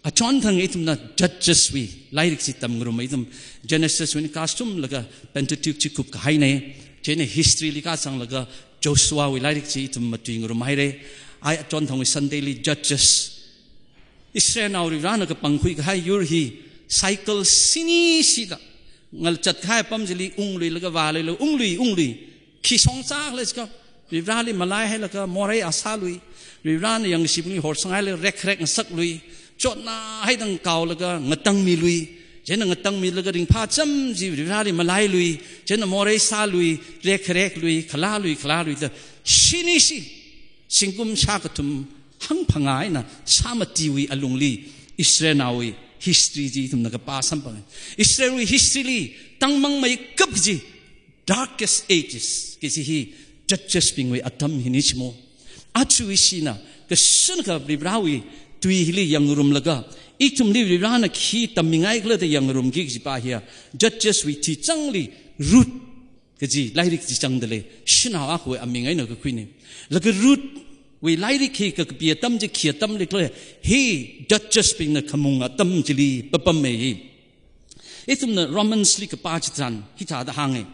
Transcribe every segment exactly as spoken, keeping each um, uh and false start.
Achonthang ithumna Judges wui lairik chi tamngaruma, ithum Genesis wui eina kasumlaga Pentateuch chi kupkahaina, chieina History li kazanglaga Joshua wui lairik chi ithum matuingarum haira. Ai achonthangwui Sunday li Judges, Israelnao Varivarana kapangkhui kahai yur hi cycle shini shida ngalachat kahai apam chili ungluilaga vāluilaga unglui unglui, khi shongzā khala jiakha, Varivarali malaihailaga morei a sālui, Varivarana yangkashibingli horsanghailei, rekrek ngasaklui, chotnahaida ngakoalaga ngatangmilui, chieina ngatangmilaga ringphā cham chi Varivarali malailui, chieina morei sālui, rekreklui, khalalui, khalalui da shini shi, zingkum shākathum hangphangā eina shāmatiwui alungli Israelnaowui history chi ithumna kapā samphanga. Israelwui history li tangmangmeikap kaji, darkest ages kaji hi Judges bingwui atam hina chimo. Aja ishina kashunakha Varivarawui tui hili yangngarumlaga, ithumli Varivarana khi tammingaikhala da yangngarumki kajipa hiya Judges wui thichangli Ruth kaji lairik chi zangdalei, shanao akhawui aming eina kakhuina. Laga Ruth wui lairik hi kakapi atam chi khi atamli khala, hi Judges bingna khamung atam chili papamma hi. Ithumna Romans li kapā chitharan hithāda hānga: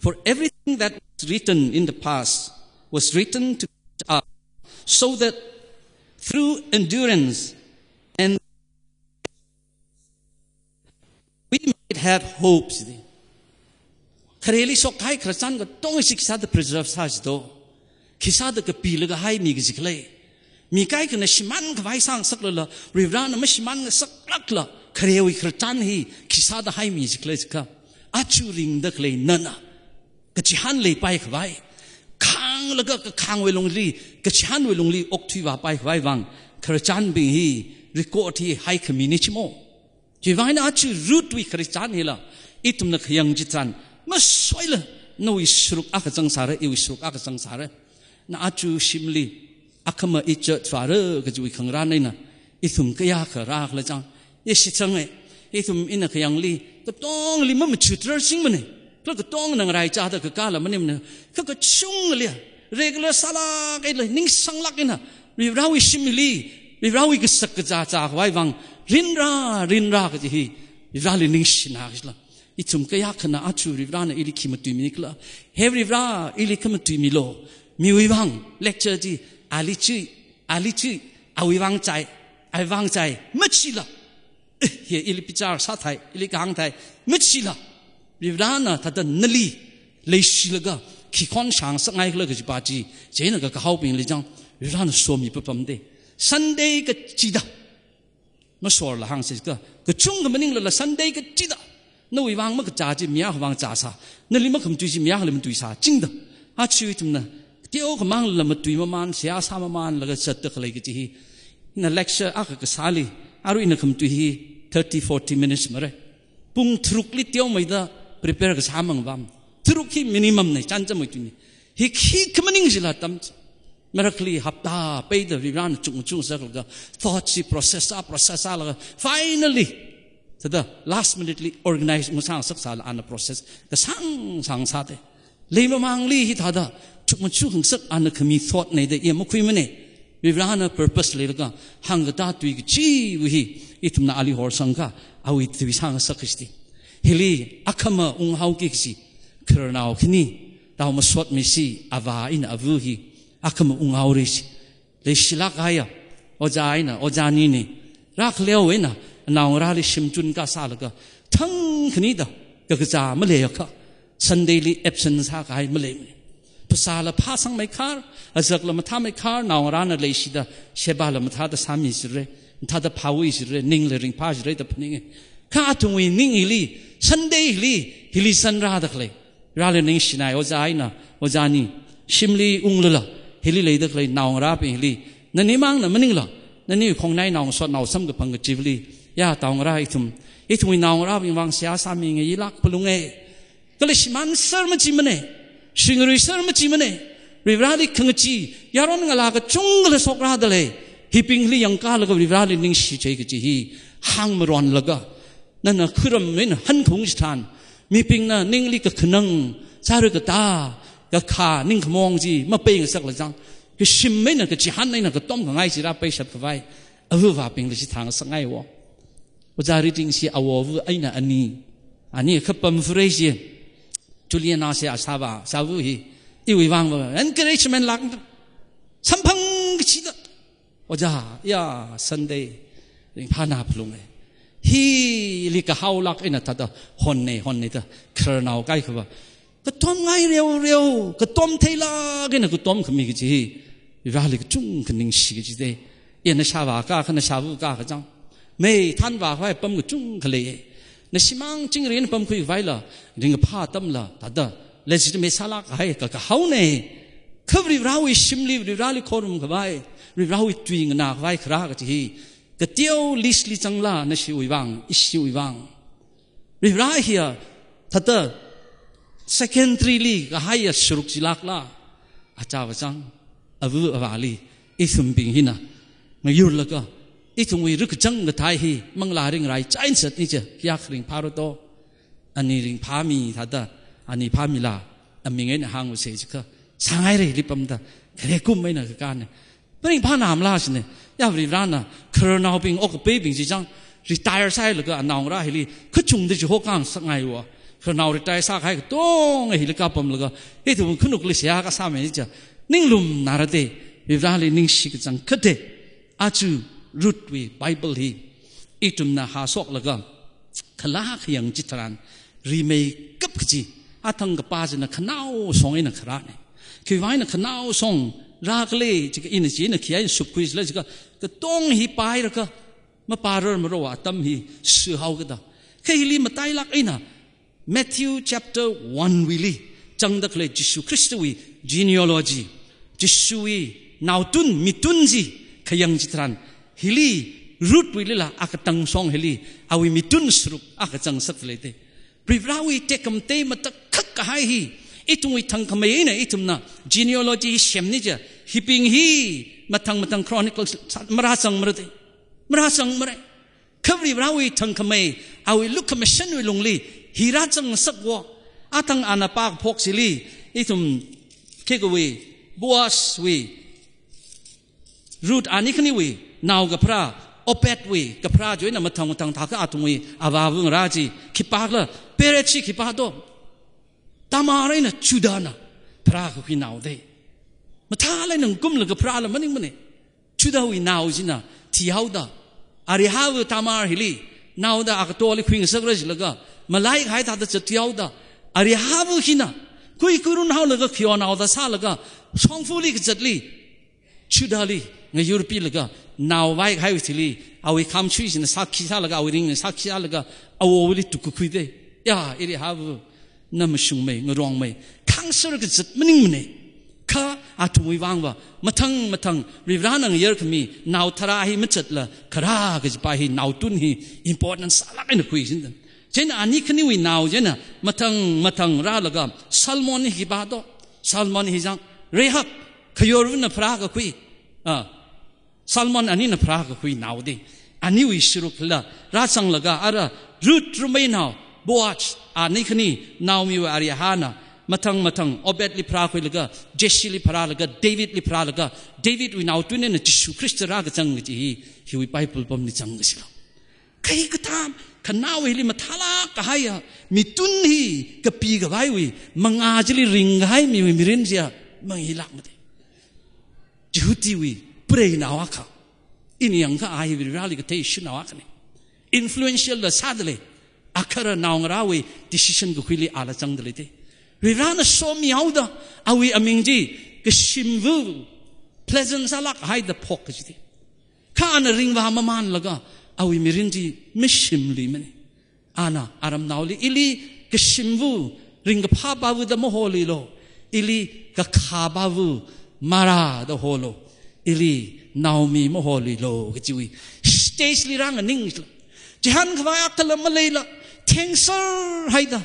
"For everything that was written in the past was written to us, so that through endurance and we might have hope." Khareli shokkahai khararchan katonga chi khisāda preserve sāsi do, khisāda kapilaga haimi kaji khala. Mi kaikhana shimānkhavai sāngasaklala, Varivarana mashimānngasaklakla, kharewui khararchan hi khisāda haimisi khala jiakha, aja ringda khalei nana kachihān leipaikhavai, khānglaga kakhāngwui lungli, kachihānwui lungli okthuivāpaikhavai vang khararchanbing hi, record hi haikhamina chimo. Chiwuivang eina aja Ruth wui khararchan hila ithumna khayang chitharan, masoila nawui sharuk akha zangsāra, iwui sharuk akha zangsāra. Na aja shimli akhama i church vāra kajiwui khangarān eina ithum kayākha rākhala chang, i shitsanga. Ithum ina khayangli katongli mamachutrar singmana. Kala katongna ngaraichāda kakāla maningmana. Kha kachungkhali regular sālāk eina, ningsanglāk eina, Varivarawui shimli, Varivarawui kasak kazā zākhavai vang rinra, rinra kaji hi Varivarali ningshina kajila. Ithum kayākhana aja Varivarana ili khi matuiminikhala? He Varivara, ili khamatuimilu. Miwui vang lecture chi, ali chi, ali chi, awui vang chai, awui vang chai, machila. Eh, he ili bichar sāthai, ili kahāngthai, machila. Varivarana thāda nali leishilaga khi khon shāngasakngaikhala kajipa chi, chieina kakahaobingli chang, Varivarana somi papamda. Sunday kachida masorla hāngsi kha, kachungkha maninglala Sunday kachida nawui vang makachā chi mi akha vang chāsā, nali makhamatui chi mi akhali matuisā chingda. Aja ithumna teokhamanglala matuimaman, seihā sāmamanlaga zatda khalei kaji hi. Ina lecture akha kasāli, arui ina khamatui hi thirty, forty minutes mara. Pung tharukli teomeida prepare kasā mang vam. Tharuk hi minimum na, chānjamwui tuina. Hi khikha maningsila atam chi. Miracle hapta peida Varivarana chukmajā sālaga, thought chi process sā, process sālaga, finally, thāda last minute li organize ngasāngasaksāla ana process kasāng sāngasakta. Leimamangli hithāda chukmajā khangasak ana khami thought na da i makhuimana. Varivarana purpose leilaga hāngkatā tui kachiwui hi ithumna ali horsangakha awui tui sāngasak kashiti. Hili akhama unghaoki kaji khararnao khani, tao masotmisi, avā eina ava hi akhama unghaorisi. Leishilāk kahaiya ojā eina ojānina, rākhaleo eina naongarāli shimchun kasālaga, thangkhanida kakazā maleiakha, Sunday li absent sākahai maleimana. Phasāla phāsangmeikhar, azakla mathāmeikhar, naongarāna leishida, shebāla mathāda sāmi jira, mathāda phāwui jira, ningla ringphā jira da phaninga. Kha athumwui ning hili, Sunday hili, hili zangrāda khalei, rāli ningshinai ojā eina ojāni, shimli unglala, hili leida khalei naongarābing hili, nanimangna maningla, nani khongnai naongasot naosam kaphang kachivali, ya taongarā ithum, ithumwui naongarābing vang seihā sāmingailāk phalunga. Kala shimānser machimana, shingaruiser machimana, Varivarali khangachee, yaron ngalā kachungkhala shokrāda lei, hibingli yangkālaga Varivarali ningshichai kaji hi hāngmaronlaga, nana khuram eina hankhung chitharan, mibingna ningli kakhanang, chara katā, kakhā, ningkhamong chi mapeingasaklajang, kashim eina kachihān eina katom khangai chi rāpeishapkhavai, avāvabingli chithāngasakngaiwo. Ojā Ritingshi awo ava eina ani. Ani kapam furei shi. Juliana se ashāvā, shāva hi. Iwui vang va encouragement lāk. Samphang kachida. Ojā, ya, Sunday ringphāna phalunge. Hili kahaolāk eina thāda honne, honne da khararnao kaikhava. Katom ngai reo reo, katom theilāk eina katom khami kaji hi. Vareli kachungkha ningshi kajide. Ina shāvā ka, kana shāva ka kachang. Mei thanvā khavai apam kachungkha lei. Nashimang chingri eina pamkhui khavaila, ringkaphā atamla, thāda legitimate sālāk kahai kakahaone. Kha Varivarawui shimli, Varivarali khorumkhavai, Varivarawui tui nganākhavai kharā kaji hi. Kateo list li zangla, nashiwui vang, ishiwui vang. Varivara hiya, thāda secondary li kahaiya sharuk chilākla. Achāvachang, ava avāli, ithumbing hina ngayurlaga, ithumwui rikchang kathai hi, manglā ringrai chainsat ni je, kayākha ringphāra to. Ani ringphāmi thāda, ani phāmila, aming eina hāngvase chikha, sāngairei li pamda, khare kum eina kakāne. Maringphānamla shine, ya Varivarana, khararnaobing, okkapaibing chi chang, retire sāhailaga anaongarā hili, kachungda chihokang sāngaiwa. Khararnao retire sākahai katonga hili kapamlaga, ithum khanukli seihā kasāmei cha, ninglumnara de, Varivarali ningshi kachangkhat de. Aja Ruthwui Bible hi, ithumna hāshoklaga, kala khayang chitharan, rimeikap kaji, athang kapā china khanao shong eina kharāne. Khiwuivang eina khanao shong rākhala, chikha ina chi eina khi eina supkhui sila chikha, katong hi pāhairakha, mapārar marowa atam hi suhao kada. Kha hili matailāk eina, Matthew chapter one wuili, zangda khalei Jishu Khristawui genealogy, Jishuwui naotun, mitun chi, khayang chitharan, hili, Ruthwuilila, akatang shong hili, awui mitun sharuk, akachang sākhalei de. Varivarawui tekhamatei matakhak kahai hi, ithumwui thangkhamei eina ithumna, genealogy hi semni ja, hibing hi, mathang mathang Chronicles, marāzangmara de. Marāzangmara. Kha Varivarawui thangkhamei, awui lukhamashanwui lungli, hi rāzangsak wo, athang ana pākaphok chili, ithum, khikawui, Boazwui, Ruth ani khaniwui, nao kapharā, Obedwui, kapharā joina mathang mathang thākha athumwui, avāva ngarā chi, khipākhala, Perez chi khipā to. Tamar eina Judahna, pharākakhui nao de. Mathālāk eina ngumlaga pharāla maningmane. Judahwui nao china thihaoda, arihava Tamar hili, naoda akatoli khuingasakra jilaga, malaikahai thāda zatthuihaoda, arihava hina, kuikurun haolaga khayonnaoda sālaga, shongfali kazatli, Judahli, ngayurpilaga, nao vaikahaiwui thili, awui khamshui china sākhi sālaga, awui ringna sākhi sālaga, awowuili tukkakhui de. Ya, arihava, na mashungmei, ngarongmei, khangser kazat maningmane. Kha athumwui vangva, mathang mathang, Varivarana ngayarkhami, nao tharā hi mazatla, kharā kajipa hi, naotun hi, important sālāk eina khuisin dan. Chieina ani khaniwui nao chieina, mathang mathang rālaga, Salmon hi khipā to, Salmon hi chang, Rahab, khayorvana pharākakhui, ah, Salmon anina pharākakhui nao de. Aniwui sharukla, rāzanglaga, ara Ruth rumeinao, Boaz, ani khani, Naomiwui arihana, mathang mathang, Obedli pharākhuilaga, Jesseli pharālaga, Davidli pharālaga, Davidwui naotun eina Jishu Khrista rākazang kaji hi, hiwui Bible pamli zangkasilo. Kha hikathā, khanao hili mathālāk kahaiya, mitun hi, kapikhavaiwui, mangā chili ringkahai miwui mirin chiya, mangailākmade. Jihudiwui, preinao akha. Ini yangkha a hi Varivarali kathei shanao akhane. Influential la sādalei. Akhara naongarāwui decision kakhuili ala zangdalei de. Varivarana somihaoda, awui aming chi, kashimva, pleasant sālāk haida phok kaji de. Kha ana ringvā mamānlaga, awui mirin chi, mashimluimane. Ana, aramnaoli, ili kashimva, ringkaphā pāva da maholuilo, ili kakhā pāva, Mara da holo, ili Naomi maholuilo, kajiwui. Stage li rānganing, chihānkhavai akhala maleila, thengser haida,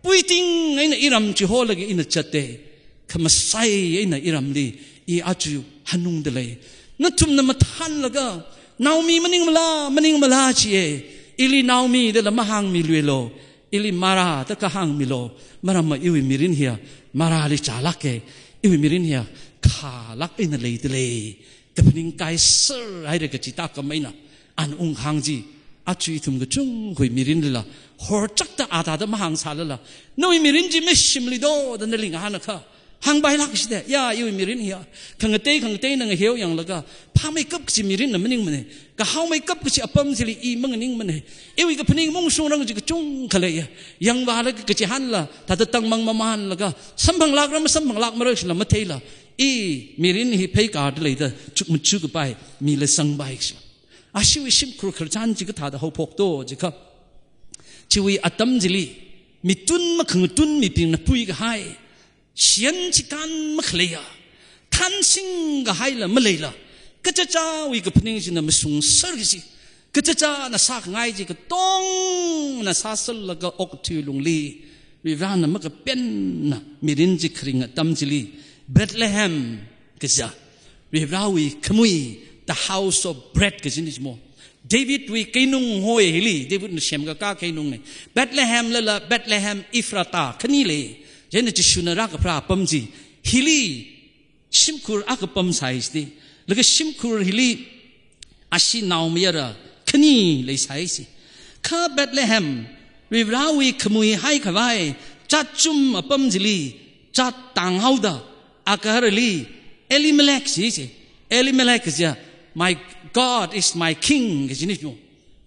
puiting eina iram chiholaga ina zatte, khamasai eina iramli, i aja hanungdalei. Nathumna mathānlaga, Naomi maningmala, maningmala chiye. Ili Naomi dala mahāngmiluilo. Ili Mara da kahāngmilo. Maramva iwui mirin hiya, Marali chālāke. Iwui mirin hiya, khālāk eina leidalei. Kaphaning kaiser haira kaji tākam eina. Ana unghāng chi. Aja ithum kachungkhawui mirinlila, horchakta athāda mahāngsālala, nawui mirin chi mashimluido da nali ngahānakha, hāngpailākshida, ya, iwui mirin hiya, khangatei khangateina ngaheo yanglaga, phāmeikap kachi mirinna maningmana, kahaomeikap kachi apam chili i manganingmana, iwui kaphaning mungshungrang chi kachungkha leiya, yangvālaga kachihānla, thāda tangmang mamānlaga, samphanglākra masamphanglākmara shila matheila, i mirin hi pheikārda leida, chukmaja kapai, mila sangpai kashi. Ashiwui shimkhur khararchan chi kathāda haophokto jiakha, chiwui atam chili, mitun makhangatun mibingna puikahai, shiyan chikān makhaleiya, thansing kahaila maleila, kachichāwui kaphaning china mashungser kachi, kachichāna sākhangai chi katongna sāserlaga okathui lungli, Varivarana makapenna mirin chi kharing atam chili, Bethlehem kaja, Varivarawui khamui, the house of bread kajina chimo. Davidwui keinung hoi hili, Davidna semkakā keinungna. Bethlehem lala, Bethlehem Ephrata, khani lei. Chieina Jishuna rākapharā apam chi, hili shimkhur akha pamsai jida. Laga shimkhur hili ashi naomayara khani leisai ji. Kha Bethlehem, Varivarawui khamui haikhavai, chatchum apam chili, chat tānghaoda, agaharali, Elimelech ji ji. Elimelech kaja, "My God is my king," kajina chimo.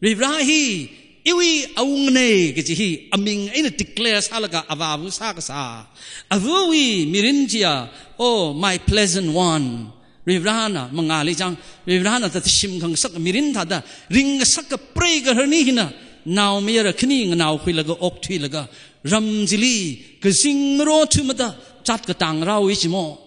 Varivara hi, iwui awungana kaji hi, aming eina declare sālaga avāva sākasā. Avawui mirin chiya, "Oh, my pleasant one." Varivarana, mangāli chang, Varivarana thāda shim khangasak mirin thāda, ring ngasaka preigaharna hina, naomayara khani nganaokhuilaga okthuilaga, ram chili, kazing marothuimada, chat katāngrāwui chimo.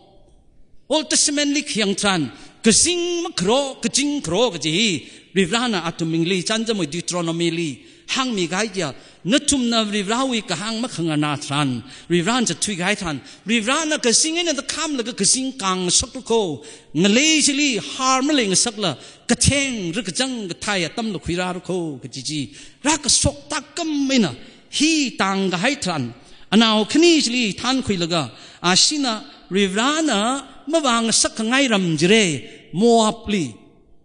Old Testament li khayang tharan, kazing makharo, kazing kharo kaji hi, Varivarana athum mingli, chānjamwui Deuteronomy li, hāngmikahai chiya, nathumna Varivarawui kahāng makhanganā tharan, Varivarana zatthuikahai tharan, Varivarana kazing eina tākhamlaga kazing kāngasakrakho, ngalei chili har maleingasakla, katheng rakachang kathai atamla khuirārakho, kaji chi, rākashok tākam eina, hi tāngkahai tharan, anao khani chili thānkhuilaga, ashina Varivarana mavāngasakkhangai ram chire, Moabli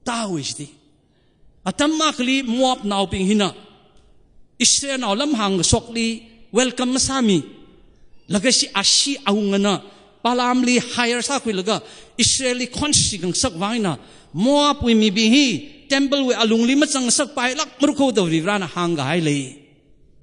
tāhaowa jida. Atam akhali Moabnaobing hina, Israelnao lamhāng kashokli welcome masāmi. Laga shi ashi awungana, Balaamli hire sākhuilaga, Israelli khonshi khangasak vang eina, Moabwui mibing hi, temple wui alungli mazangngasakpailākmarakho da Varivarana hāngkahai lei.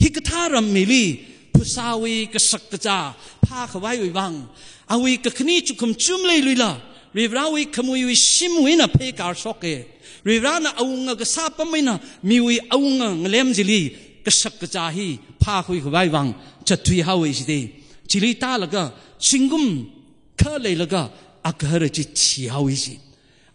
Hikathā ram hili, phasāwui kashak kazā, phākhavaiwui vang, awui kakhane chukhum chum leiluila, Varivarawui khamuiwui shimwui eina pheikārshoka. Varivarana awunga kasā apam eina, miwui awunga ngalem chili, kashak kazā hi, phākhuikhavai vang, zatthuihaowa jida. Chili tālaga, zingkum kha leilaga, Agar chi thihaowa ji.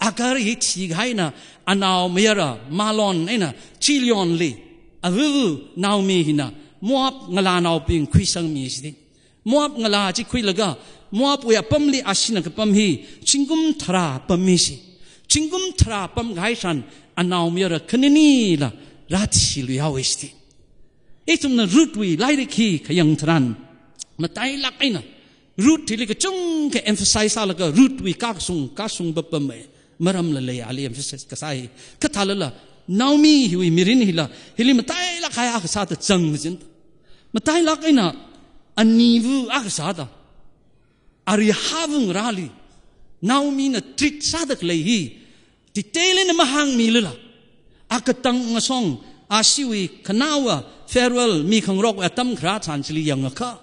Agar hi thikahai eina, anaomayara, Mahlon eina, Chilionli, avava Naomi hina, Moab ngalānaobing khuisangmi jida. Moab ngalā chi khuilaga, Moabwui apamli ashina kapam hi, zingkum tharā pammi ji. Zingkum tharā pamkahai tharan, anaomayara khaninila rāthiluihaowa jida. Ithumna Ruthwui lairik hi khayang tharan, matailāk eina, Ruth hili kachungkha emphasize sālaga Ruthwui kakasung, kasung papam e, maramla lei ali emphasize kasā hi. Kathālala, Naomi hiwui mirin hila, hili matailāk kahai akha sāda zangmajin. Matailāk eina, aniva akha sāda, arihava ngarāli, Naomina treat sāda khalei hi, detail eina mahāngmilala, akatang ngasong, ashiwui khanaowa, farewell, mikhangarok atam kharā tharan chili yangakha,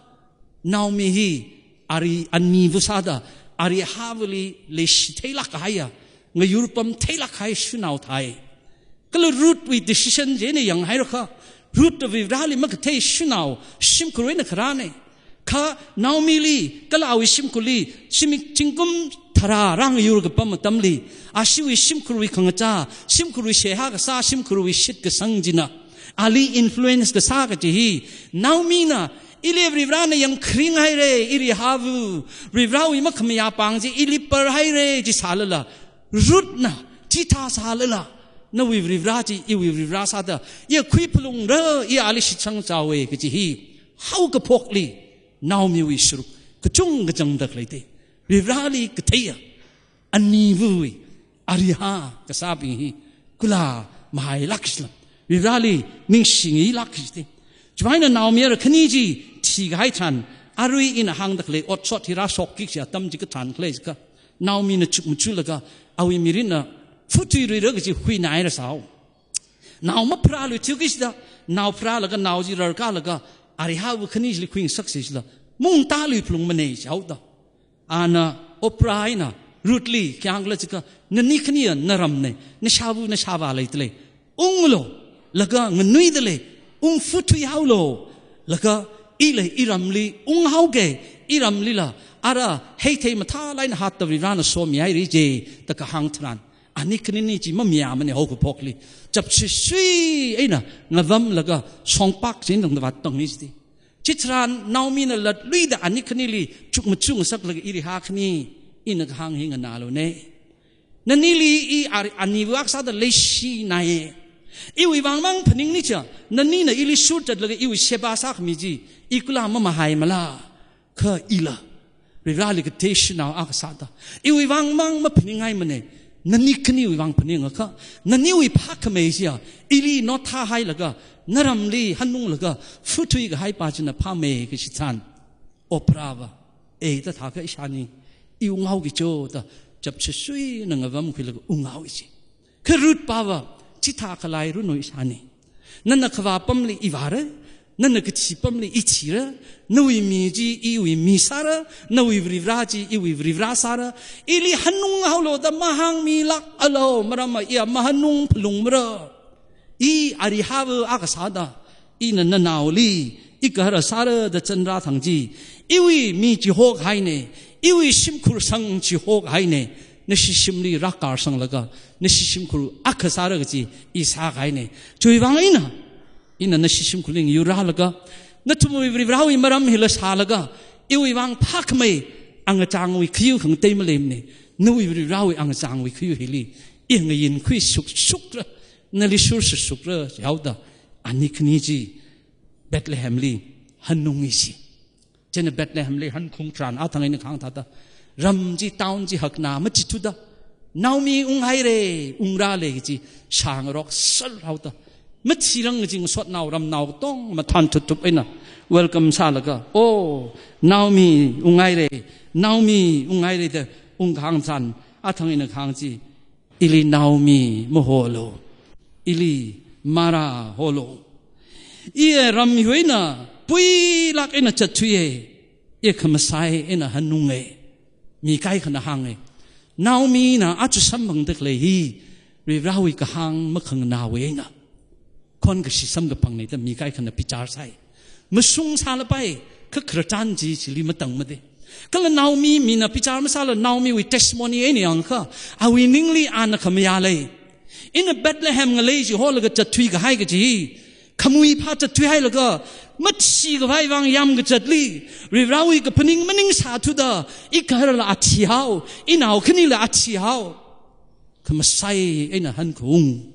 Naomi hi ari aniva sāda, arihavali leishi theilāk kahaiya, ngayur pam theilāk kahai shanao thāi. Kala Ruthwui decision chieina yanghairakha, Ruth Varivarali makathei shanao, shimkhur eina kharāna. Kha Naomili, kala awui shimkhurli, shimik zingkum tharā rāngayur kapam atamli, ashiwui shimkhurwui khangachā, shimkhurwui seihā kasā, shimkhurwui shitkasang china, ali influence kasā kaji hi, Naomina, ili Varivarana yangkharing haira, irihava, Varivarawui makhamayā pāng chi, ili par haira, chi sālala, Ruthna, chithā sālala, nawui Varivara chi, iwui Varivara sāda, iya khuiphalungra, iya ali shitsang chaowa, kaji hi, haokaphokli, Naomiwui sharuk, kachungkha zangda khaleida. Varivarali katheiya, anivawui, ariha, kasābing hi, kula, mahailāk sila. Varivarali ningshingailāk kaji chi. Chivang eina Naomi ara khani chi thikahai tharan, arui ina hāngda khalei otshot hi rāshokki kaji atam chi katharan khalei jiakha, Naomina chukmajalaga awui mirinna futhuiluira kaji huinaira sāhao. Nao mapharāluithuiki jida, nao pharālaga nao chi rarkālaga, arihava khani chili khuingasaksi jila, maungtālui phalungmana jihaoda. Ana Orpah eina Ruthli khi hāngkhala jiakha, nani khaniya naramna, nashāva nashāvā leidalei. Unglu, laga nganuidalei, ungfuthuihaolu, laga ila iramli unghaoki, iramlila ara heithei mathālāk eina hatta Varivarana somihaira je, da kahāng tharan, ani khanini chi mamayāmana haokaphokli, chapshisui eina ngavamlaga shongpak chi eina tangda vātangmi jiti. Chitharan Naomina latluida ani khanili chukmajungasaklaga, iriha khani, ina kahāng hi nganāluna. Nanili i ar-, aniwui vang sāda leishinai. Iwui vang mang phaningni cha, nanina ili shurtatlaga iwui sheba sākhami chi, i kula mamahaimala. Kha ila Varivarali kateishinao akha sāda, iwui vang mang maphaningngaimana, nani khaniwui vang phaningakha, naniwui phākhamei chiya ili notthāhailaga, naramli hanunglaga futhuikahai pa china phāmei kaji tharan, Orpahva, ei, ta thākha ishāni, i unghaoki cho da, chapshisui eina ngavamkhuilaga unghaoki ji. Kha Ruthpava, chithā khalai runu ishāni. Nana kavā apamli i vāra, nana kathi apamli i thira, nawui mi chi iwui mi sāra, nawui Varivara chi iwui Varivara sāra, ili hanunghaolu da mahāngmilākalu, maramva iya mahanung phalungmara. I arihava akha sāda, ina nanaoli, i kahara sāra da chanra thang chi, iwui mi chihokahaina, iwui shimkhur sang chihokahaina, nashi shimli rākarsanglaga, nashi shimkhur akha sāra kaji i sākahaina. Chiwui vang eina, ina nashi shimkhurli ngayurrālaga, nathumwui Varivarawui maram hila shālaga, iwui vang phākhamei angachāngwui khayu khangatei maleimana, nawui Varivarawui angachāngwui khayu hili i ngayinkhui shukshukra, nali shurshukshukra jihaoda, ani khani chi Bethlehemli hanungi ji. China Bethlehemli hankhaung tharan athang eina kahāng thāda, ram chi, town chi hakna machithuda, Naomi unghaira, ungrālei kaji shāngarok sārhaoda, mathirang kaji ngasotnao ramnao katong mathān thuthup eina welcome sālaga, "Oh, Naomi unghaira, Naomi unghaira," da ungkahāng tharan athang eina kahāng chi, "Ili Naomi maholu, ili Mara holu. Iya ram hiwui eina puilāk eina zatthuiya, iya khamasai eina hanunga." Mi kaikhana hānga, Naomina aja samphangda khalei hi Varivarawui kahāng makhanganāwui eina. Khon kashi samkaphangna da mi kaikhana bichar sāi. Mashung sālapai, kha khararchan chi chili matangmada. Kala Naomi mina bichar masāla Naomiwui testimony eina yangakha, awui ningli ana khamayā lei. Ina Bethlehem ngalei chiholaga zatthuikahai kaji, khamuiphā zatthuihailaga, mathikhavai vang yamkazatli, Varivarawui kaphaning maningsāthuda, i kaharala athihao, inao khanila athihao. Khamasai eina hankhaung.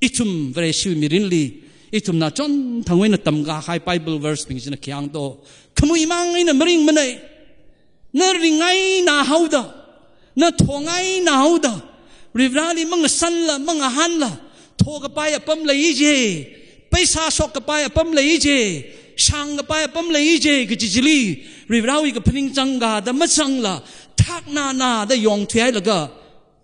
Ithum Vareshiwui mirinli, ithumna chonthangwui eina tamkahai Bible verse bing china khi hāng to, khamuimang eina maringmana. Na ringngaina haoda, na thongaina haoda, Varivarali mangasanla, mangahānla, thokapai apam lei je, paisa shokkapai apam lei je, shāngkapai apam lei je, kaji chili, Varivarawui kaphaning changkada mazangla, thaknanada yongthuihailaga,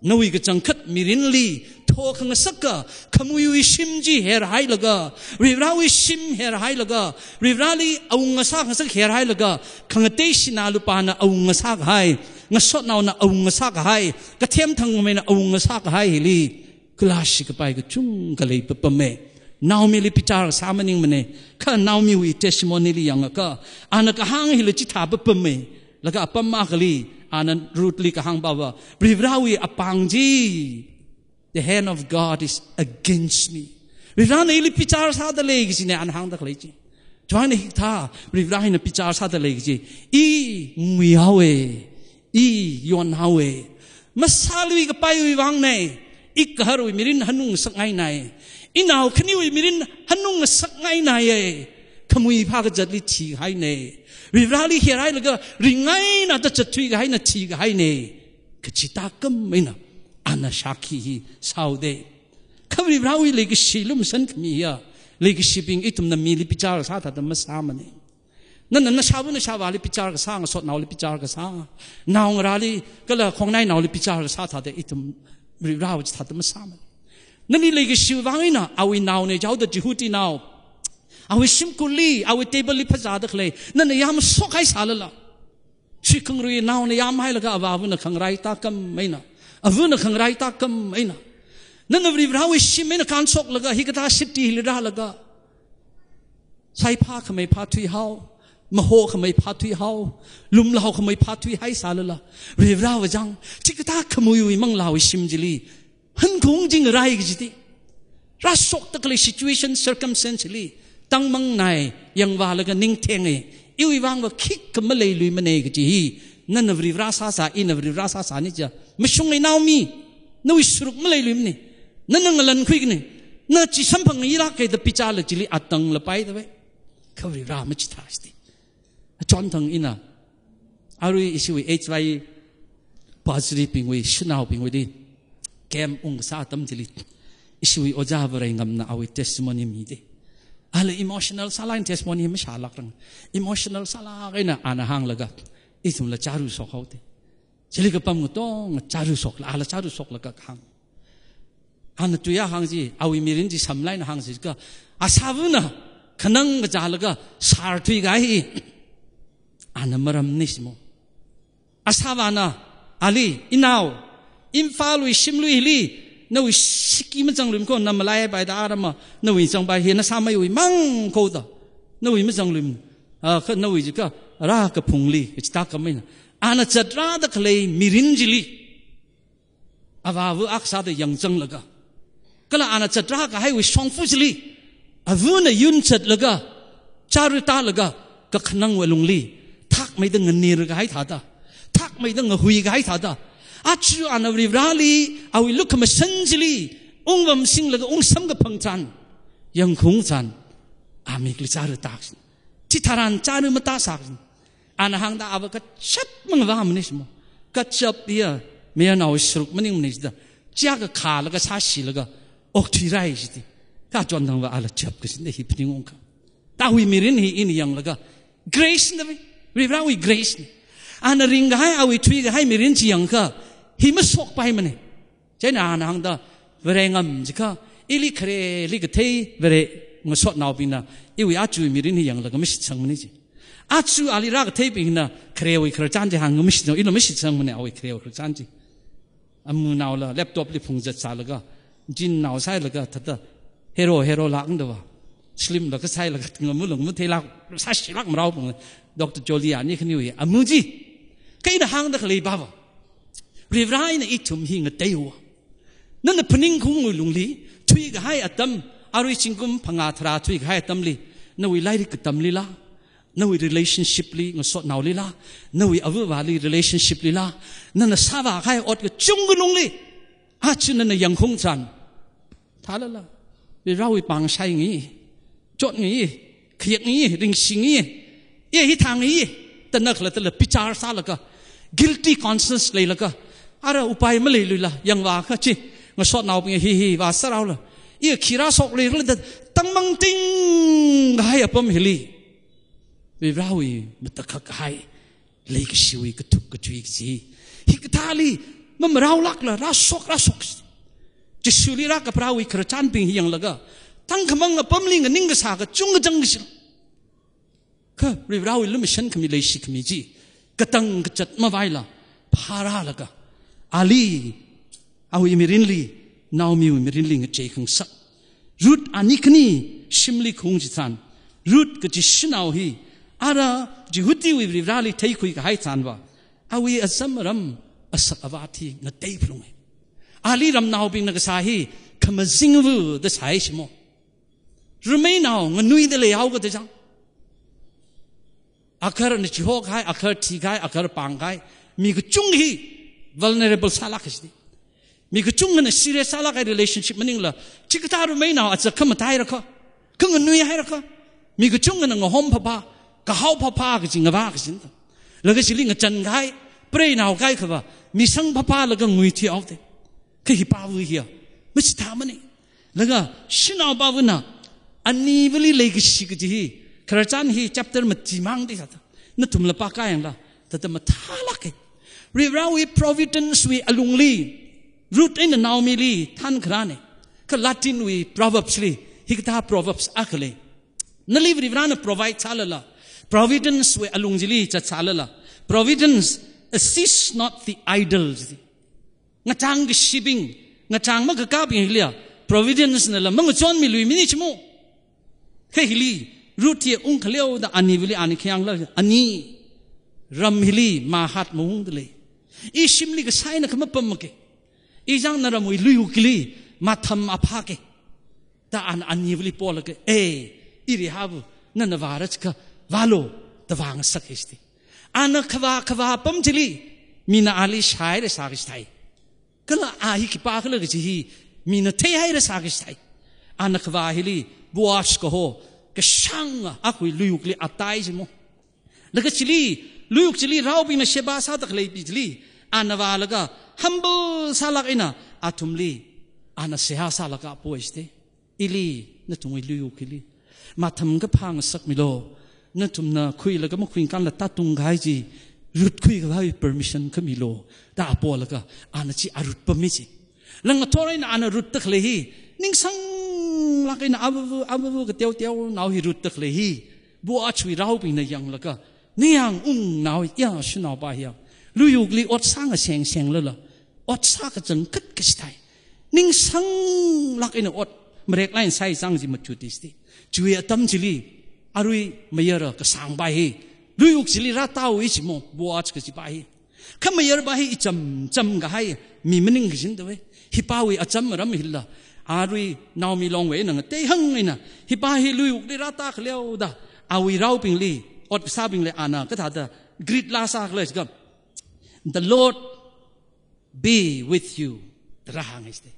nawui kachangkhat mirinli thokhangasaka, khamuiwui shim chi herhailaga, Varivarawui shim herhailaga, Varivarali awunga sākhangasak herhailaga, khangatei shinā lupāna awunga sākahai, ngasotnaona awunga sākahai, kathem thangmeina awunga sākahai hili, kalāshi kapai kachungkha leipapama. Naomili bichar sā maningmana, kha Naomiwui testimony li yangakha, ana kahāng hila chithā papama. Laga apam akhali, ana Ruthli kahāng pava, Varivarawui apāng chi, "The hand of God is against me." Varivarana ili bichar sāda lei kajina ana hāngda khalei chi. China hikathā, Varivarana bichar sāda lei kaji, i muihaowa, i yonhaowa. Masāluikapaiwui vangna, i kaharwui mirin hanungngasakngaina. Inao khaniwui mirin hanungngasakngaina. Khamuiphā kazatli thihaina. Varivarali herhailaga ringngainada zatthuikahaina, thikahaina. Kaji tākam eina ana shākhi hi sāhaoda. Kha Varivarawui leikashi lumashan khami hiya, leikashibing ithumna mili bichar kasā thāda masāmana. Nana nashāva nashāvāli bichar kasā, ngasotnaoli bichar kasā, naongarāli kala khongnainaoli bichar kasā thāda ithum Varivarawui chithāda masāmana. Nali leikashi vang eina awui naona jaoda Jihutinao, awui shimkhurli, awui table li phazāda khalei, nana yamshok haisālala, shikhangarui naona yamhailaga avāvana khangarai tākam eina, avana khangarai tākam eina, nana Varivarawui shim eina kānshoklaga, hikathā city hili rālaga, saiphā khamei phāthuihao, maho khamei phāthuihao, lumlao khamei phāthui haisālala, Varivarawui vāzang, chikathā khamuiwui manglāwui shim chili, hankhung jing rai kaji chi, rāshokda khalei situation, circumstance li, tangmang nai, yangvālaga ningthenga, iwui vangva khikha maleiluimana kaji hi, nana Varivara sāsā, ina Varivara sāsāna chiya mashunga Naomi, nawui sāruk maleiluimana, nana ngalankhuikana, na chi samphang ilāka da bicharla chili atangla paida vai. Kha Varivara machithā sāda. Achonthang ina, arui ishiwui H Y bursary bingwui, shanaobingwuili, camp ungkasā atam chili, ishiwui ojā Vareingamna awui testimony mida. Ala emotional sālāk eina testimony mashālākrang. Emotional sālāk eina ana hānglaga, ithumla chārushok haoda. Chili kapam ngatonga chārushokla, ala chārushoklaga kahāng. Ana tui akha hāng chi, awui mirin chi samlāk eina hāng chi kha, asāvana khanang kachālaga sārthuikahai hi, ana maramna shimo. Asāvana ali, inao, Imphalwui shimlui hili, nawui siki mazangluimana ko, na malaipaida arama, nawui zangpai hi, na sāmeiwui mang ko da, nawui mazangluimana, ah, kha nawui chi kha, rākaphungli, chithā khamei na. Ana zatrāda khalei mirin chili, avāva akha sāda yangzanglaga, kala ana zatrākahaiwui shongfa chili, avana yun zatlaga, chārutālaga, kakhanangwui lungli, thakmeida nganirkahai thāda, thakmeida ngahuikahai thāda, aja ana Varivarali, awui lukhamashan chili, ungvamsinglaga ungsamkaphang chān, yangkhaung chān, amikli chārutāsai. Chitharan chāru matāsāsai. Ana hāngda ava kachap mangvāmana shimo. Kachap hiya, mayarnao sāruk maningmana chida. Chiya kakhalaga sāshilaga, okthuirai shida. Kha achonthangva ala chap kasāna hi phaningungkha. Tawui mirin hi ina yanglaga, grace na vai, Varivarawui grace na. Ana ringkahai, awui thuikahai mirin chi yangkha, hi mashokpaimana. Chieina ana hāngda, Varengam chi kha, ili khareli kathei, Vare ngasotnaobingna, iwui aja mirin hi yanglaga mashitsangmana chi. Aja ali rākatheibingna, kharewui khararchan chi hāng mashitsang, ila mashitsangmana awui kharewui khararchan chi. Amunaola laptop li phungzat sālaga, jinao sailaga, thāda, hero, hero lākda va. Slim laga sailaga, ngamu langmu theilāk, sāshilāk marao pung, Doctor Jolia ni khaniwui amu chi. Kha ina hāngda khalei pava, Varivara eina ithum hi ngateiya. Nana phaningungwui lungli, thuikahai atam, arui zingkum phangā tharā thuikahai atamli, nawui lairik katamlila, nawui relationship li, ngasotnaolila, nawui avāvali relationship lila, nana sāvākahai ot kachungkha lungli, aja nana yangkhaung chān, thālala, Varivarawui pāng shaingai, chotngai, khayakngai, ringshingai, e hi thāngai, da na khalattala bichar sālaga, guilty conscience leilaga, ara upai maleiluila, yangvākha chi, ngasotnaobing hi hi vāsāraola, i khi rāshokluila da, tangmang tingkahai apam hili, Varivarawui matakhak kahai, leikashiwui kathup kathui kaji. Hikathāli, mamaraolākla, rāshok, rāshok. Jishuli rākaprāwui khararchanbing hi yanglaga, tangkhamang apamli nganing kasā kachungkha zangkashi. Kha, Varivarawui lumashan khami leishi khami chi, katang kazat mavaila, phārālaga, ali, awui mirinli, Naomiwui mirinli ngachei khangasak. Ruth ani khani shimli khaung chitharan, Ruth kaji shanao hi, ara Jihudiwui Varivarali theikhuikahai tharanva, awui azam aram asak avat hi ngatei phalunga. Ali ramnaobingna kasā hi, khamazingva da sāi shimo. Rameinao nganuida leihaoga da chang. Agarna chihokahai, agar thikahai, agar pāngkahai, mi kachungkha hi vulnerable sālāk kaji. Mi kachungkhana serious sālākkahai relationship maningla, chikathā rameinao aja khamatailāka, khanganuihailāka. Mi kachungkhana ngahom phapha, kahao phapha kaji ngavā kaji. Laga chili ngachankahai, preinao kaikhava, misang phapha laga nguithuihaoda. Kha hipāva hiya, machithāmana. Laga shanaopavana anivali leikashi kaji hi, khararchan hi chapter mati mang di sāda, nathumla pākayangla, thāda mathālāka. Varivarawui providence wui alungli, Ruth eina Naomili thankharāna. Kha Latin wui Proverbs li hikathā Proverbs akha lei. Nali Varivarana provide sālala, providence wui alung chili zatsālala, "Providence assists not the idle," ji. Ngachang kashibing, ngachang makakābing hiliya, providence nala mangachonmiluimana jimo. Kha hili, Ruth hi ungkhaleoda anivali ana khayangla, "Ani, ram hili mahat maungda lei. Ishimli kasā eina khamapam maka. Ijang naramwui luiwukli matham aphāka." Da ana anivali polaga, "E, iri havu, nana vāra chiakha vālu," da vāngasaka jida. Ana khavā, khavā apam chili, mina ali shāhaira sākashithai. Kala a hi khipākhala kaji hi, mina theihaira sākashithai. Ana khavā hili, Boaz kaho, kashanga akhawui luiwukli atai jimo. Laga chili, luiwuk chili raobingna sheba sāda khalei pi chili, ana vālaga humble sālāk eina athumli, ana seihā sālaga apoi jida. "Ili, nathumwui luiwuk hili matham kaphā ngasakmilu. Nathumna khuilaga makhuingkānla tātung kahai chi, Ruth khuikhavai permission khamilu," da apolaga, ana chi arut pammi ji. Lang ngathor eina ana rutta khalei hi, ningsanglāk eina avuvu, avuvu kateoteonao hi rutta khalei hi, Boazwui raobingna yanglaga, ningyāng ungnao ya shanaopa hiya, luiwukli ot sāngaseng senglala, ot sākachangkhat kashithai. Ningsanglāk eina ot mareklāk eina sāi chang ji machut jida. Chiwui atam chili, arui mayara kasāngpa hi, luiwuk chili rātāhaowa jimo, Boaz kajipa hi. Kha mayarpa hi icham cham kahai, mi maning kajin da ve. Hipāwui acham aram hila, arui Naomi Longwei eina ngateihang eina, hipa hi luiwukli rātākhaleoda, awui raobingli, ot kasābingli ana kathāda greet laa sākhala jiakha, "The Lord be with you," da rāhānga jida.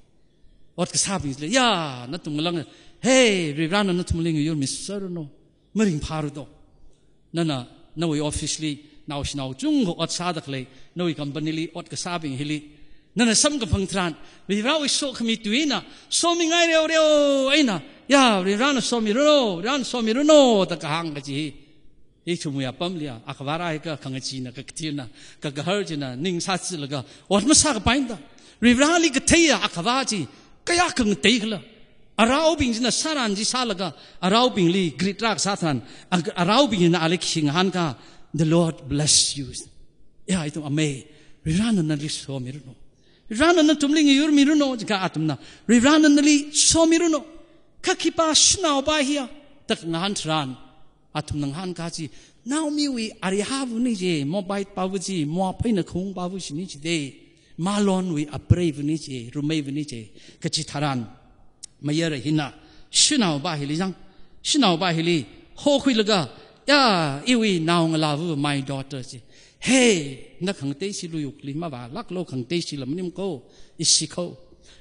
Ot kasābingli, "Ya, nathum ngalang, hey, Varivarana nathumli ngayurmiserranu, maringphāra do. Nana, nawui office li, naoshinao chungkha ot sāda khalei, nawui company li ot kasābing hili, nana samkaphang tharan, Varivarawui sokhami tui eina somingai reoreo eina, ya, Varivarana somiranu, Varivarana somiranu," da kahāng kaji hi, ithumwui apamliya, akhavā rāhaiakha khangachee eina, kakathir eina, kakahar china, ning sāchilaga, ot masākapai da. Varivarali katheiya akhavā chi, kayākha ngateikhala. Araobing china sāran chi sālaga, araobingli greet rākasā tharan, a-, araobing china ali khi ngahānkha, "The Lord bless you." Ya, ithum amei, "Varivarana nali somiranu. Varivarana nathumli ngayurmiranu," jiakha athumna, "Varivarana nali somiranu." Kha khipa shanaopa hiya, da ngahān tharan, athumna ngahānkha chi, Naomiwui arihavana ji, Moabite pava ji, Moab eina khaungpava jina jida. Mahlonwui apreivana ji, rumeivana ji, kaji tharan, mayara hina, shanaopa hili jang, shanaopa hili, hokhuilaga, "Ya, iwui naongalāva, my daughter," ji. "Hey, na khangatei chi luiwukli mavālāklu, khangatei chila maning ko, ishi ko.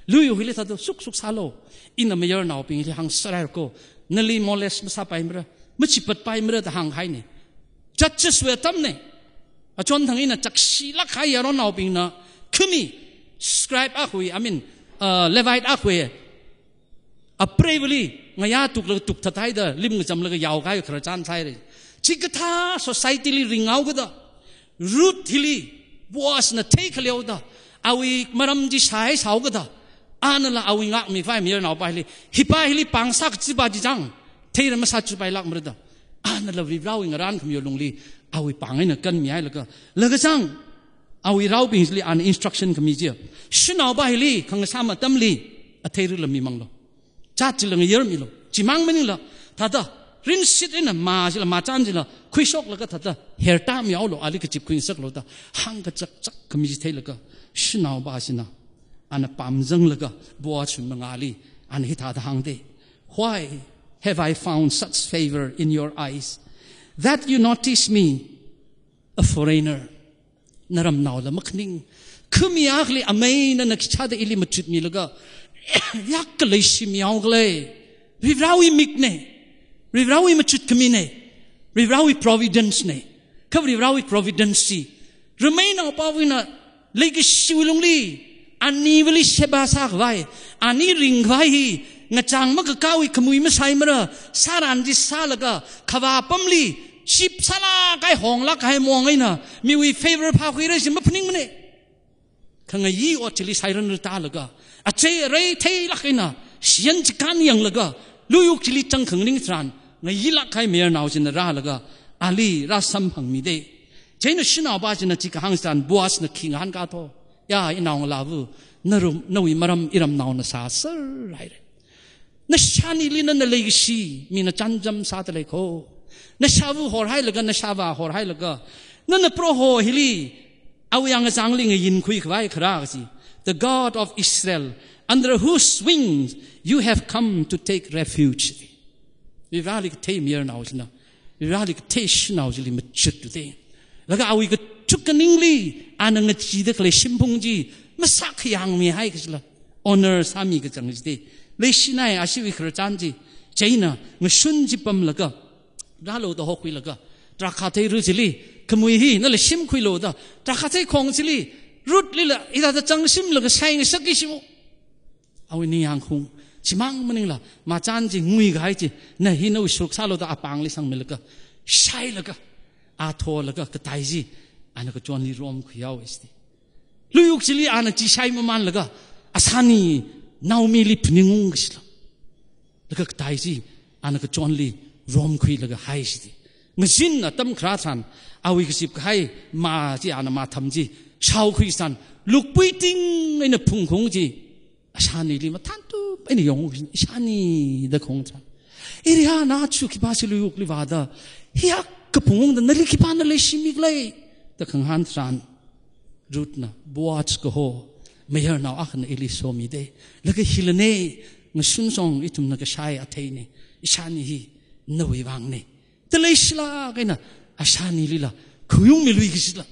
Luiwuk hili thāda suksuk sālu. Ina mayarnaobingli hāngserhaira ko, nali molest masāpaimara, machipatpaimara," da hānghaina. Judges wui atamna. Achonthang eina chakshilāk kahai yaronnaobingna, khami, scribe akhawui, I mean, uh, Levite akhawui apreivali ngayā tuklaga tukthat haida, lim ngachamlaga yaokahai khararchan sāhaira. Chikathā society li ringhaokida, Ruth hili, Boazna theikhaleoda, awui maram chi shāhai sāhaokida, anala awui ngākmikhavai mayarnaopa hili, hipa hili pāng sākachipa chi chang, theira masāchipailākmara da, anala Varivarawui ngarānkhami alungli, awui pāng eina kanmihailaga, laga chang, awui raobing chili ana instruction khami chiya, shanaopa hili, khangasam atamli, atheirala mimanglu. Chat chila ngayarmilu. Chimang maningla, thāda, rinshit eina mā chila, māchan chila, khuishoklaga thāda, hertāmihaolu, ali kachip khuingasaklu da, hāngkachakchak khami chi theilaga, shanaopa china, ana pamzanglaga, Boazwui mangāli, ana hithāda hāngda, "Why have I found such favor in your eyes, that you notice me, a foreigner?" Naramnaola makhaning. Khami akhali amei nana khichāda ili machutmilaga, yākka leishimihaokhala. Varivarawui mikna. Varivarawui machutkhamina. Varivarawui providence na. Kha Varivarawui providence chi, rameinaopawui eina leikashiwui lungli, anivali sheba sākhavai, ani ringkhavai hi, Ngachang makakāwui khamui masāmara, sāran chi sālaga, khavā apamli, ship sālāk kahai honglāk kahai mong eina, miwui favor phākhuira chi maphaningmana. Kha ngayi ot chili sairan rātālaga, achei arei theilāk eina, shiyan chikān yanglaga, luiyuk chili chang khanganing tharan, ngayilāk kahai mayarnao china rālaga, ali rāsamphangmida. Chieina shanaopa china chi kahāng tharan Boazna khi ngahānkā tho. Ya, inao ngalāva, narum, nawui maram iramnaona sāser haira. Nashānili nana leikashi, mina chānjam sāda lei kho. Nashāva horhailaga, nashāvā horhailaga, nana Proho hili, awui angachāngli ngayinkhui khavai kharā kachi. The God of Israel, under whose wings you have come to take refuge. Varivarali kathei mayarnao china, Varivarali kathei shanao chili machutluda. Laga awui kachuk kaningli, ana ngacheeda khalei shimphung chi, masākhayangmihai kachila, honor sāmi kachang chida. Leishinai ashiwui khararchan chi, chieina ngashun chi pamlaga, rālu da hokhuilaga, drakhāthei ru chili, khamui hi nala shimkhuilu da, drakhāthei khong chili, Ruthlila, hithāda changshimlaga shaingasakki shimo. Awui ningyāng khaung, chimang maningla, machān chi nguikahai chi, na hi nawui saruk sālu da apāngli sangmilaga, shailaga, atholaga, katai chi, ana kachonli romkhuihaowa chida. Luiyuk chili ana chi shai mamanlaga, ashani Naomili phaningung kachila. Laga katai chi, ana kachonli romkhuilaga hai chida. Ngazin atam kharā tharan, awui kazip kahai mā chi ana matham chi, shaokhui tharan, lukpui ting eina phungkhaung chi, ashanili mathāntup eina yong, ishani da khaung tharan. Iriha na chu khipā si luiyukli vāda, hiya kaphungungda nali khipāna leishimikhala, da khangahān tharan. Ruthna, Boaz kaho, mayarnao akhana ili somida. Laga hilana, ngashun shong ithumna kashai atheina, ishani hi, nawui vangna. Da leishilāk eina, ashanilila, khayungmi lui kachila.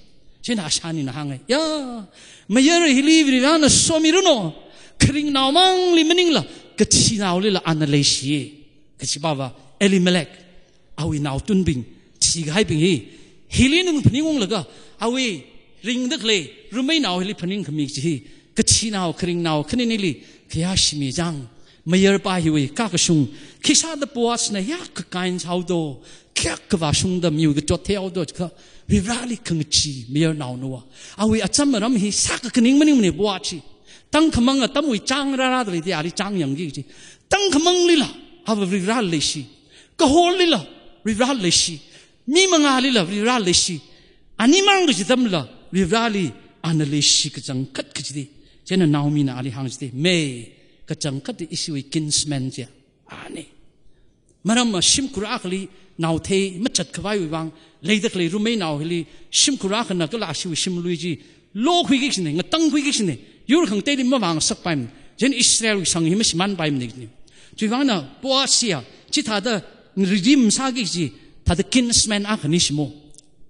Chieina ashanina hānga, ya, mayar hili Varivarana somiranu, kharingnao mangli maningla, kathinaolila ana leishi. Kachipāva, Elimelech, awui naotunbing, thikahaibing hi, hili nung phaningunglaga, awui ringda khalei, rumeinao hili phaningkhami chi hi, kathinao, kharingnao, khaninili, khayā shimi chang, mayarpa hiwui kakashung, khisāda Boazna ya kakain sāhaodo, kayākha vāshungda miwui kachot theihaodo, kha Varivarali khangachee mayarnaonava. Awui acham aram hi sākakaning maningmana Boaz chi. Tangkhamang atamwui chang rārāda leida ali chang yangki chi. Tangkhamanglila, ava Varivarali leishi. Kaholila, Varivarali leishi. Mi mangālila, Varivarali leishi. Animang kaji atamla, Varivarali ana leishi kachangkhat kachida. Chieina Naomina ali hāng chida. Mei, kachangkhat ishiwui kinsman chi ana. Maramva shimkhur akhali naothei machat khavaiwui vang, leida khalei rumeinao hili, shimkhur akhana kala ashiwui shimlui chi, lokhuiki kachina, ngatangkhuiki kachina, yur khangateili mavāngasakpaimana, chieina Israelwui shang hi mashimānpaimana kachina. Chiwui vangna Boaz chiya, chithāda redeem sāki kaji, thāda kinsman akhana shimo.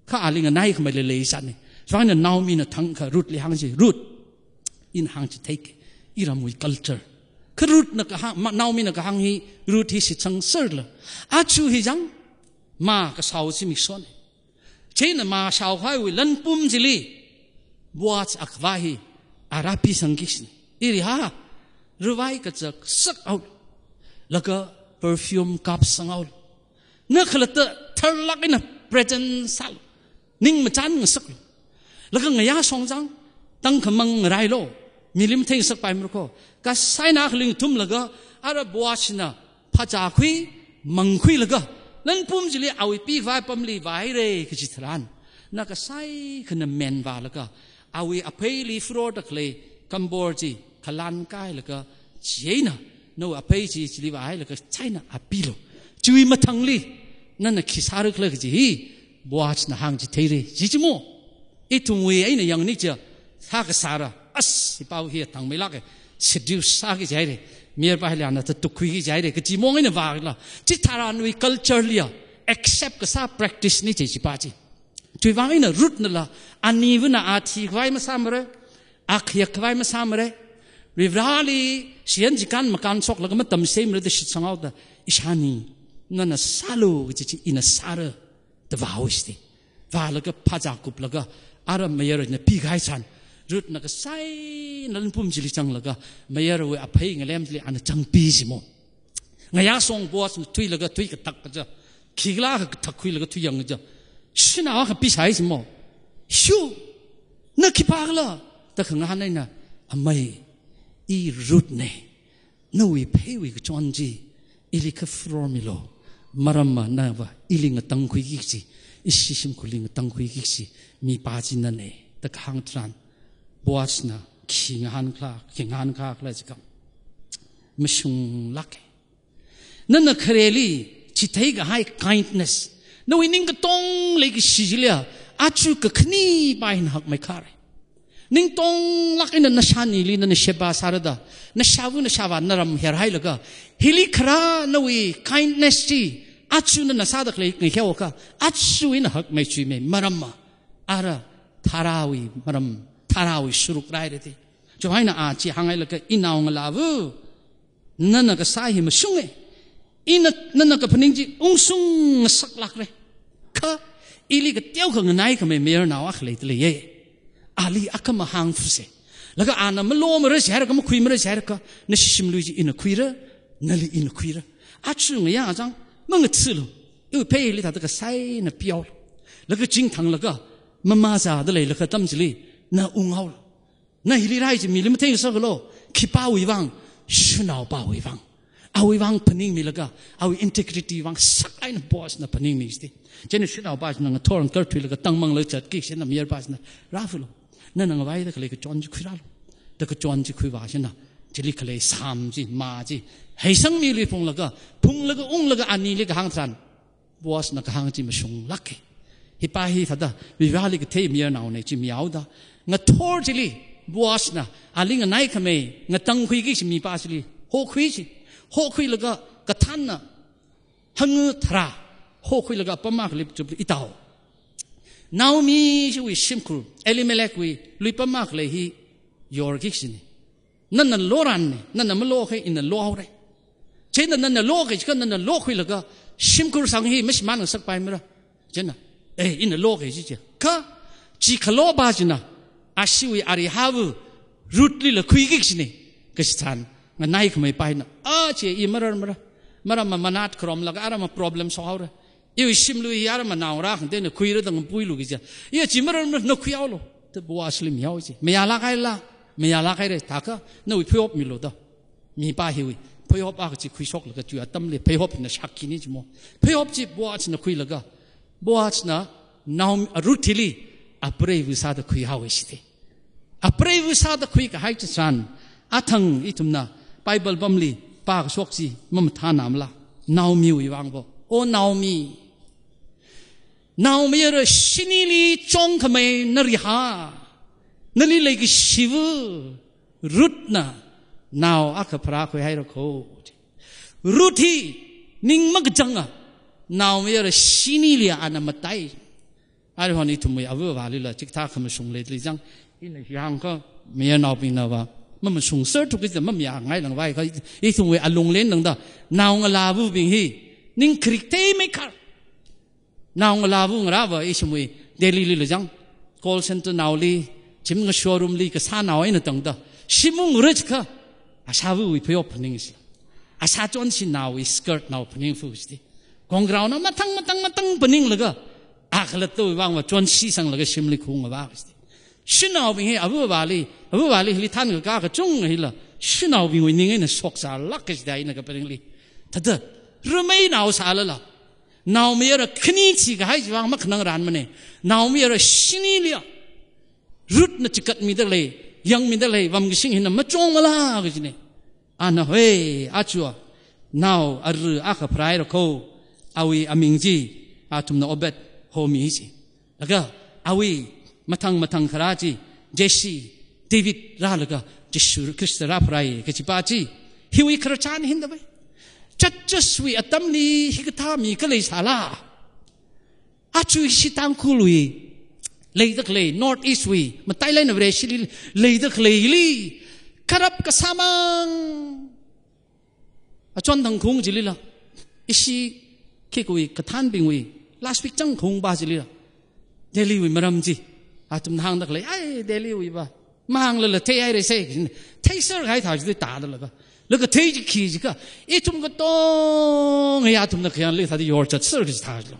Kha ali nganaikhamei leilei sāna. Chiwui vangna Naomina thangkha Ruthli hāng chi, Ruth, ina hāng chi theiki, iramwui culture. Kha Ruthna kahāng, ma, Naomina kahāng hi, Ruth hi shitsangserla. Aja hi chang, mā kasao chi mikshona. Chieina mā shaokahaiwui lanpum chili, Boaz akhavā hi, a rāpisangki kachina. Iriha, ravai kachak sakhaolu. Laga perfume kapsanghaolu. Na khalatta tharlāk eina present sālu. Ning machānngasaklu. Laga ngayā shong chang, tangkhamang ngarailu. Milim theingasakpaimara kho. Kasā eina khaling thumlaga, ara Boazna, phāchākhui, mangkhuilaga, lanpum chili awui pikhavai apamli vāhaira kaji tharan, na kasā eina khanamenvālaga, awui apheili furorda khalei kambor chi, khalan kailaga, chieina, nawui aphei chi, chili vāhailaga, chieina apilu. Chiwui mathangli, nana khi sārakhala kaji hi, Boazna hāng chi theira, chi chimo. Ithumwui eina yangni chiya, sā kasāra, as, hi pao hi thangmeilāka, seduce sāki jihaira, mayarpa hili ana tatukkhuiki jihaira, kaji mong eina vāla, chitharanwui culture liya, accept kasā practice na chi chipa chi. Chiwui vang eina Ruthnala, anivana a thikhavai masāmara, a khayākkhavai masāmara, Varivarali, shiyan chikān makānshoklaga matamseimara da shitsanghaoda, ishāni, nana sālu kaji chi ina sāra, da vāhaowa chida. Vālaga phāchā kuplaga, ara mayarna pikahai tharan, Ruthna kasāi nalpum chili zanglaga, mayarwui aphei ngalem chili ana zangpi jimo. Ngayā song Boazna thuilaga thui kathak kaja, khikhala kathak khuilaga thuiyang kaja, shanao akha pisai jimo. Shu, na khipākhala? Da khangahān eina, amei, i Ruthne. Nawui pheiwui kachon chi ili kha furor milu. Maramva nava ili ngatangkhuiki kachi, ishi shimkhurli ngatangkhuiki kachi mipā chi nane, da kahāng tharan, Boazna khi ngahānkhala, khi ngahānkhala jiakha, mashunglāke. Nana khareli chithei kahai kindness, nawui ning katonga leikashi chili, aja kakhane pā hina hakmeikhare. Ning katonglāk eina nashānili nana sheba sārada, nashāva nashāvā naram herhailaga, hili kharā nawui kindness chi, aja nana sāda khalei ngahiaokha, aja ina hakmeichuime, maramva ara tharāwui maram, tharāwui sharuk rāhaira ti. Chieina a chi hānghailaga, inao ngalāva, nana kasā hi mashunge. Ina nana kaphaning chi ungshung ngasaklākre. Kha ili kateokha nganaikhamei mayarnao akha leida leiye. Ali akha mahāngphuse. Laga ana malomara jihaira, kha makhuimara jihaira kha, nashi shimlui chi ina khuira, nali ina khuira. Aja ngayā zang, mangathalu. Iwui pheili thāda kasāi eina pihaolu. Laga chingthanglaga, mamazāda leilakha atam chili, na unghaolu. Na hili rāi chi mili matheingasaklu, khipāwui vang, shanaopāwui vang. Awui vang phaningmilaga, awui integrity vang sak eina Boazna phaningmi jiti. Chieina shanaopā china ngathor ngakarthuilaga tangmanglaga zatki, chieina mayarpā china, rāfalu. Nana ngavaida khalei kachon chi khuirālu. Da kachon chi khuivā chieina, chili khalei sām chi, mā chi, heisangmili phunglaga, phunglaga unglaga anili kahāng tharan, Boazna kahāng chi mashunglāke. Hipā hi thāda, Vivali kathei mayarnaone chi mihaoda, ngathor chili, Boazna, ali nganaikhamei, ngatangkhuiki kachi mipā chili, hokhui chi, hokhuilaga, kathānna, hangtharā, hokhuilaga apam akha leipam chili itao. Naomi chiwui shimkhur, Elimelechwui luipam akha lei hi yorki kachine. Nana loranne, nana malokhei ina lohaore. Chieina nana lokei jiakha nana lokhuilaga, shimkhur sang hi mashimān ngasakpaimara. Chieina, eh, ina lokei ji chi. Kha, chi khalopā china, ashiwui arihāva, Ruthlila khuiki kachine. Kachi tharan, nganaikhamei pā hina, a chi i mararmara. Maramva manat kharomlaga, aramva problem shokhaora. Iwui shimlui hi aramva naongarā khangateina khuira da ngapuilu kaja. Iya chi mararmara, na khuihaolu. Da Boazli mihao chi. Mayālāk haila, mayālāk haira, thākha, nawui pheihop milu da. Mipā hiwui pheihop akha chi khuishoklaga chiwui atamli pheihop hina shakkhine jimo. Pheihop chi Boazna khuilaga, Boazna Naomi, a, Ruthli apreiva sāda khuihaowe jiti. Apreiva sāda khuikahai chi tharan, athang ithumna Bible pamli pākashok chi mamathānamala, Naomiwui vangva. O Naomi, naomayara shinili chongkhamei narihā, nali leikashiva Ruthna nao akha pharākhuihaira kho. Ruth hi ning makachanga, naomayara shinili ana matai. Aruihon ithumwui ava avālila chikathā khamashung leili zang, ina hāngkha mayarnaobingnava mamashungser thuki kaja mamayāngailāngvai kha, ithumwui alunglen lāngda, naongalāvabing hi ning kharik theimeikhar. Naongalāva ngarāva ishimwui Delhilila zang, call center naoli, chim nga showroomli kasā nao eina tangda, shim ungra jiakha, ashāvawui pheihop phaningsi. Ashā chonshi naowui skirt nao phaningfa jiti. Khonggraona mathang, mathang, mathang phaninglaga, a khalattawui vangva chonshi sanglaga shimli khungava jiti. Shanaobing hi ava avāli, ava avāli hili thānkakā kachungkha hila, shanaobingwui ning eina shokzālāka jida ina kaphaningli. Thāda, rameinao sālala, naomayara khani thikahai chiwui vang makhanang ranmane. Naomayara shiniliya, Ruthna chikatmida lei, yangmida lei, vamkashing hina machongmala kajine. Ana hoi, aja nao ara akha pharāhaira kho, awui aming chi, athumna Obed homi ji. Laga awui mathang mathang kharā chi, Jesse, David rālaga, Jishu Khrista rāpharāi, kachi pā chi, hiwui khararchan hindavai. Judgeswui atamli hikathā mi khalei sāla. Aja ishi Tangkhulwui, leida khalei, North Eastwui, matailāk eina Vareshili, leida khaleili, kharap kasāmang. Achon thangkhaung chilila, ishi khikui kathānbingwui, last week chang khaungpa chilila, Delhiwui maram chi, athumna hāngda khalei, ai, Delhiwuiva, Manglala theihaira se, theisār kahai thā chi tāda laga. Laga thei chi khi jiakha, ithum katonga ya athumna khayangli thāda yorchat sār kaji thā chilo.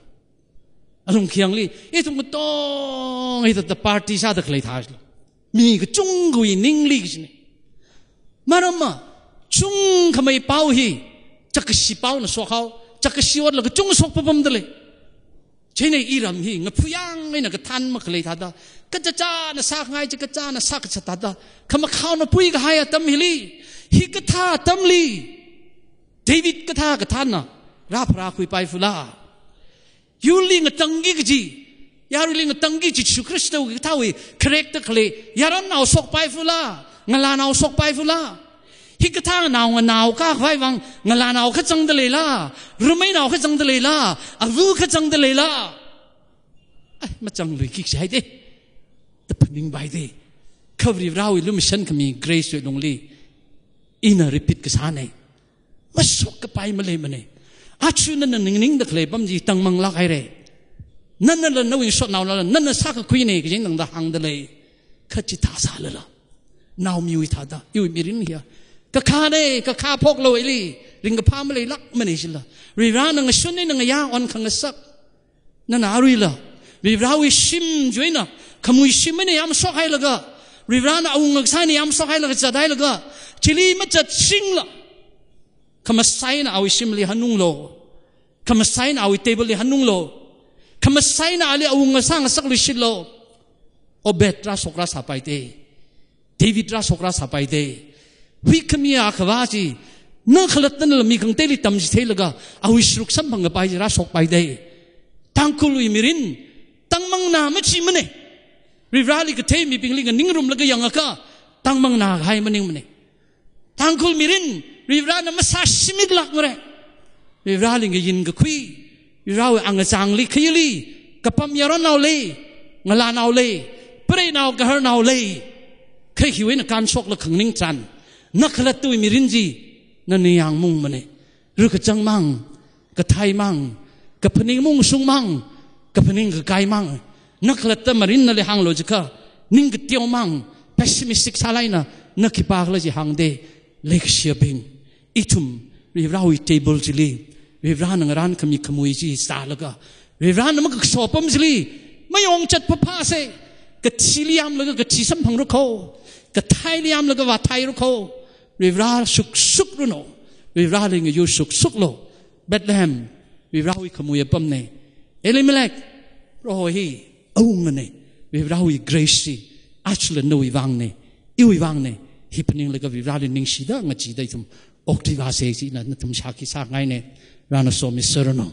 Alung khayangli, ithum katonga hithāda party sāda khalei thā chilo. Mi kachungkhawui ningli kajina. Maramva, chungkhamei pao hi, chākashi paona shokhao, chākashi otla kachungkha shok papamda lei. Chieina iram hi, ngaphuyang eina kathān makhalei thāda, kachāchāna sāngai chi, kachāna sākachat thāda, khamakhaona pui kahai atam hili, hikathā atamli, David kathā kathānna, rāpharākhuipai fula. Yurli ngatangki kaji, yaruili ngatangki kaji Jesu Khristawui kathāwui character khalei, yaronnao shokpai fula, ngalānao shokpai fula. Hikathā nao nganao kakhavai vang, ngalānao kha zangda leila, rameinao kha zangda leila, ava kha zangda leila. Ai, mazangluiki kaji haida. Da phaningpai da. Kha Varivarāwui lumashan khami grace wui lungli, ina repeat kasāna. Mashok kapai maleimana. Aja nana ningningda khalei apam chi tangmanglāk haira. Nanala nawui sotnaonala, nana sākakhuina kaji nangda hāngda lei. Kha chithā sālala, naomiwui thāda, iwui mirin hiya, kakhāna, kakhā phoklu ili, ringkaphā maleilākmana chila. Varivarāna ngashun eina ngayā onkhangasak. Nana aruila, Varivarāwui shim chiwui eina, khamui shim eina yamshok hailaga, Varivarāna awunga kasā eina yamshok hailaga, zat hailaga, chili mazatshingla, khamasai eina awui shimli hanunglu, khamasai eina awui table li hanunglu, khamasai eina ali awunga sāngasakluishitlu. Obed rāshok rāsāpai da. David rāshok rāsāpai da. Huikhami akhava chi, na khalattana mi khangateili tamchitheilaga, awui sharuk samphang kapai chi rāshokpai da. Tangkhulwui mirin, tangmangna machimana. Varivarāli kathei mibingli nganingrumlaga yangakha, tangmangna kahai maningmana. Tangkhul mirin, Varivarāna masāshimitlākmara. Varivarāli ngayin kakhui, Varivarāwui angachāngli khayili, kapam yaronnao lei, ngalānao lei, preinao gaharnao lei. Kha hiwui eina kanshokla khanganing tharan, na khalattawui mirin chi, nana yangungmana. Rukachangmang, kathaimang, kaphaning mungshungmang, kaphaning kakaimang. Na khalatta mirin nali hānglu jiakha, ning kateomang, pessimistic sālāk eina, na khipākhala chi hāngda, leikashiyabing. Ithum, Varivarāwui table chili, Varivarāna ngarānkhami khamui chi sālaga, Varivarāna makakaso apam chili, mayongchat phāphāsa, kathili yamlaga kathi samphangra kho, kathaili yamlaga vāthaira kho, Varivarā shukshukra no, Varivarāli ngayur shukshuklu. Bethlehem, Varivarāwui khamui apamna. Elimelech, Proho hi awungana, Varivarāwui grace chi, ajala nawui vangna, iwui vangna, hi phaninglaga Varivarāli ningshida, ngachida ithum okthui vāsa china nathum shākhi sāngaina, Varena somi sāranu.